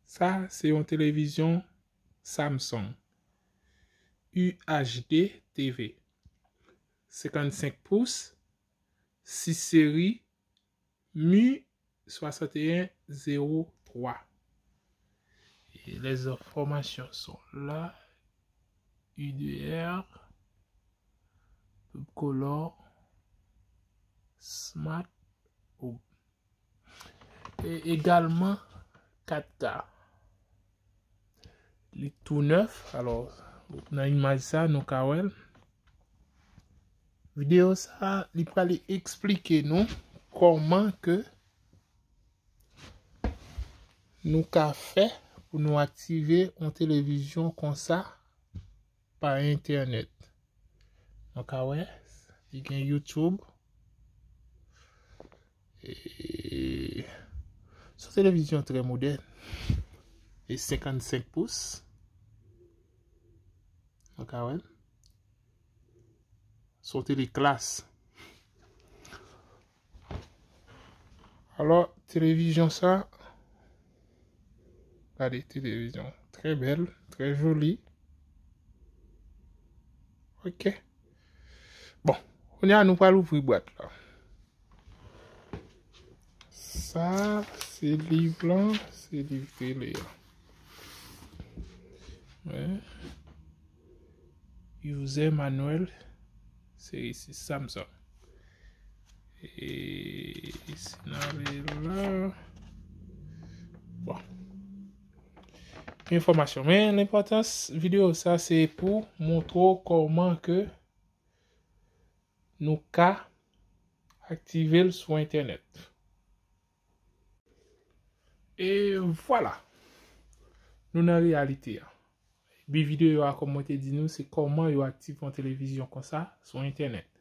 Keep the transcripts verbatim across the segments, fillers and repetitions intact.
Sa se yon televizyon Samsung U H D T V, senkannsenk pous, sis seri, M U swasanteyen zewo twa. Et les informations sont là. U D R, Color, Smart Hub. E egalman kat K. Li tou nèf. Alò, nan imaj sa, nou ka wè l. Videyo sa, li pral eksplike nou kòman ke nou ka fè pou nou aktive yon televizyon konsa pa entènèt. Nou ka wè, li gen YouTube. E, se yon televizyon trè modèn. E senkannsenk pous. Nou ka wè. Se yon tele klas. Alò, televizyon sa, gade televizyon, trè bèl, trè joli. Ok. Bon, kounye a nou pral ouvri bwat la. Sa, se liv lan, se liv tele a. Wi. User manual, seri sis, Samsung. E si n ale la. Bon. Enfòmasyon. Men lenpòtans videyo sa, se pou montre w kòman ke nou ka aktive l sou entènèt. E vwala. Nou nan reyalite a. Bi videyo a, kòm mwen te di nou, se kòman yo aktive yon televizyon konsa sou entènèt.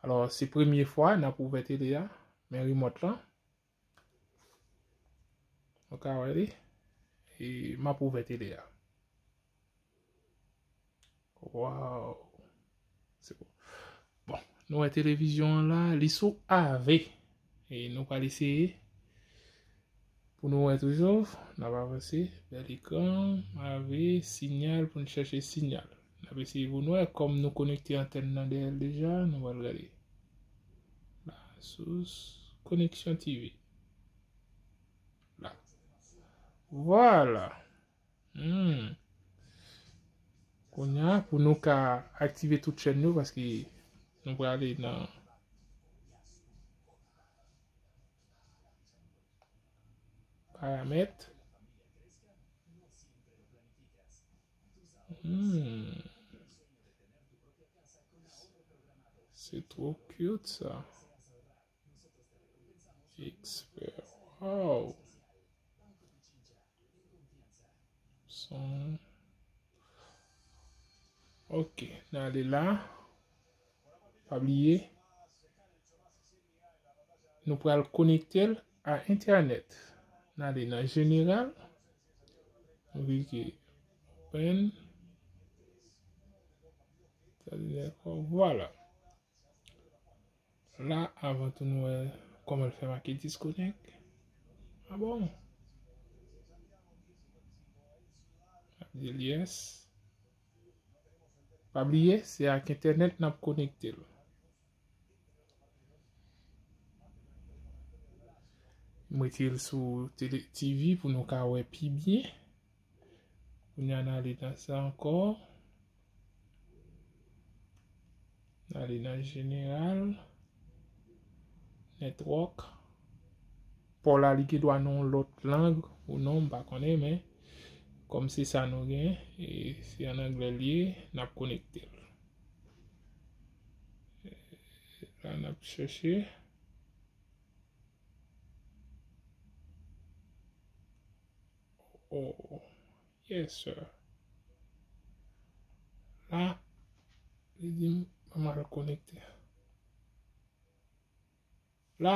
Alò, se premye fwa n ap ouvè tele a, men remòt lan. Nou ka wè li. E m ap ouvè tele a. Waw. Se bon. Bon, nou wè televizyon an la, li sou A V. E nou pral eseye pou nou wè toujou. N ap avanse. Bèl ekran, A V, sinyal, pou n chèche sinyal. N ap eseye pou nou wè, kòm nou konekte antèn nan dèyè l deja, nou pral gade. La, sous, koneksyon T V. La. Vwala. Hmm. Kounye a, pou nou ka aktive tout chèn yo, paske nou prale nan paramèt. Hmm. Se twò cute, sa. Expert. Wow. Son. Ok, n ale la. Pa bliye. Nou pral konekte l a entènèt. N ale nan jeneral. Nou klike open. Vwala. La, avan tou nou wè kòman l fè make disconnect. Ah bon? Di l yes. Pa bliye, se ak entènèt n ap konekte l. M retire l sou tele, T V pou nou ka wè pi byen. Kounye a n ale nan sa ankò. N ale nan jeneral. Network. Pò la li gen dwa nan yon lòt lang ou non, m pa konnen, men kòm se sa nou gen, e se an anglè l ye, n ap konekte l. La n ap chèche. Oh, yes, sir. La, li di m, ban m al konekte. La,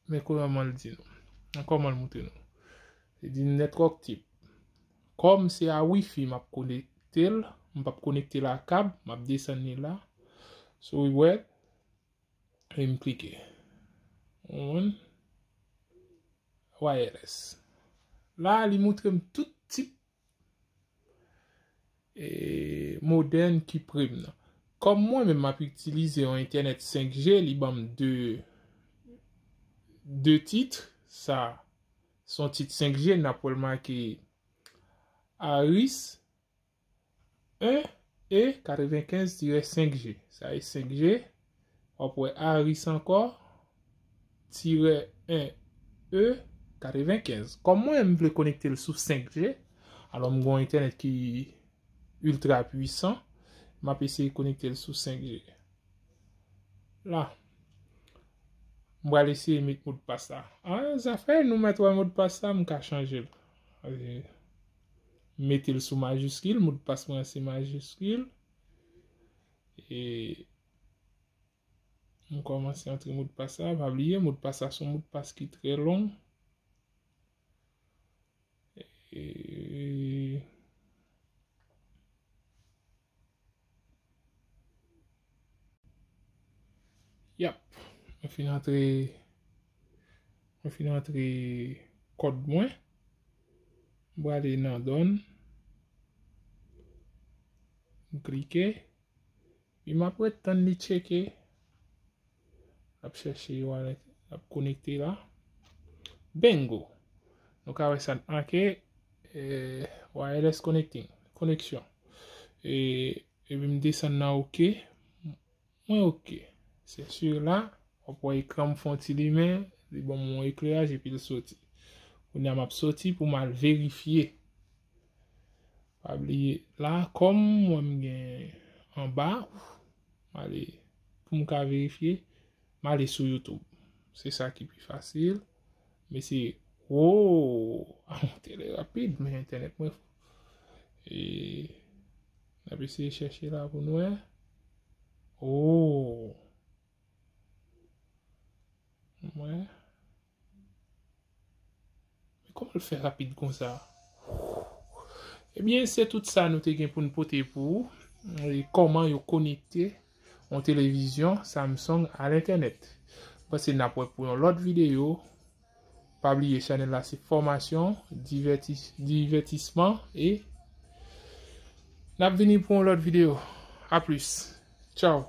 men kòman l di nou. Kòman l montre nou. Li di network type. Kòm se a wifi m ap konekte l, m p ap konekte l a kab, m ap desann li la. So, wi, wè, e m klike. On. Wireless. La, li montre m tout tip e, modèn ki pre m nan. Kòm mwen menm m ap itilize yon entènèt senk G, li ban m de, de tit. Sa, se yon tit senk G, n ap wè l make Harris en E katrevenkenz tirè senk G. Sa e senk G. W ap wè Harris ankò, tirè en E katrevenkenz. Kòm mwen, m vle konekte l sou senk G, alò m gen yon entènèt ki ultra pwisan, m ap eseye konekte l sou senk G. La, m pral eseye met modpas la. Ah, zafè nou mèt wè modpas la, m ka chanje l. M mete l sou majiskil, modpas mwen se majiskil. E m kòmanse antre modpas la, pa bliye, modpas la se yon modpas ki trè long. E, yap, mwen fin antre, mwen fin antre kòd mwen. M prale nan done. M klike. Epi m ap ret tann li tcheke. L ap chèche wallet, l ap konekte la. Bingo! Nou ka wè sa n make, eh, wireless connecting, koneksyon. E, epi m desann nan OK. Mwen OK. Se sure la, w ap wè ekran m fè yon ti limen, li ban m yon ekleraj epi l soti. Kounye a m ap soti pou m al verifye. Pa bliye, la, kòm mwen m gen anba, m ale, pou m ka verifye, m ale sou YouTube. Se sa ki pi fasil. Mesye, wo! A, monte lè rapid, men entènèt mwen. E, n ap eseye chèche la pou n wè. Oh! Mwen. Men kòman l fè rapid konsa? Ebyen, se tout sa nou te gen pou n pote pou ou. E kòman yo konekte yon televizyon Samsung a lentènèt. Mwen panse n ap wè pou yon lòt videyo. Pa bliye, chanèl la se fòmasyon, divètis-, divètisman e n ap vini pou yon lòt videyo. A plis. Tchaw.